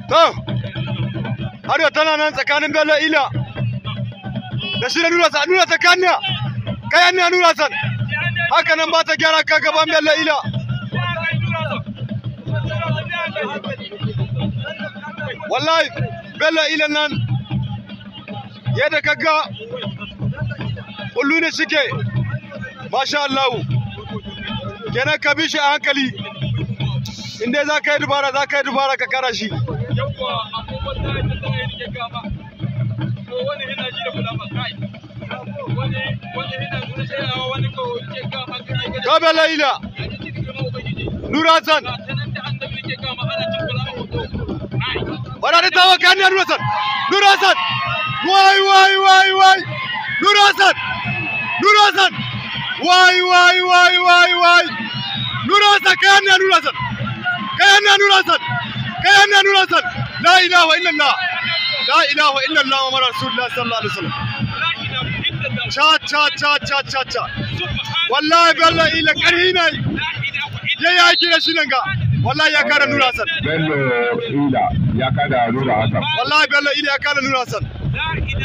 To, har yau tana nan tsakanin Bello Ila da shi da Nura Hassan. Nura Hassan kaniya, kayan ne Nura Hassan. Haka nan ba ta gyara ka gaban Bello Ila. Wallahi Bello Ila nan yadda kaga kullu ne suke, masha Allah. Kenan ka bi shi a hankali, in dai za ka yi dubara, za ka yi dubara ka kara shi. Yawwa, abubuwan da ake tsaye nake gama ko wani yana ji da kula kai, wani wani yana nuna tsayawa, wani ko yake gama kai. Ga Bello Ila, Nura Hassan. Sanan da annabi nake gama ana cin kula hoto kai. Wala da tawa kan Nura Hassan. Nura Hassan. Wai wai wai wai. Nura Hassan. Nura Hassan. Wai wai wai wai wai. Nura Hassan kayan ne Nura Hassan. Kayan ne Nura Hassan. Kayan ne Nura Hassan. La ilaha illallah. La ilaha illallah Muhammadu Rasulullah sallallahu alaihi wasallam. La ilaha illallah. Cha cha cha cha cha cha. Subhan. Wallahi Bello Ila karhi ne. La ilaha illallah. Ya yi aiki da shi nan ga. Wallahi ya kare Nura Hassan. Bello Ila ya kada Nura Hassan. Wallahi Bello Ila ya kare Nura Hassan. La ilaha.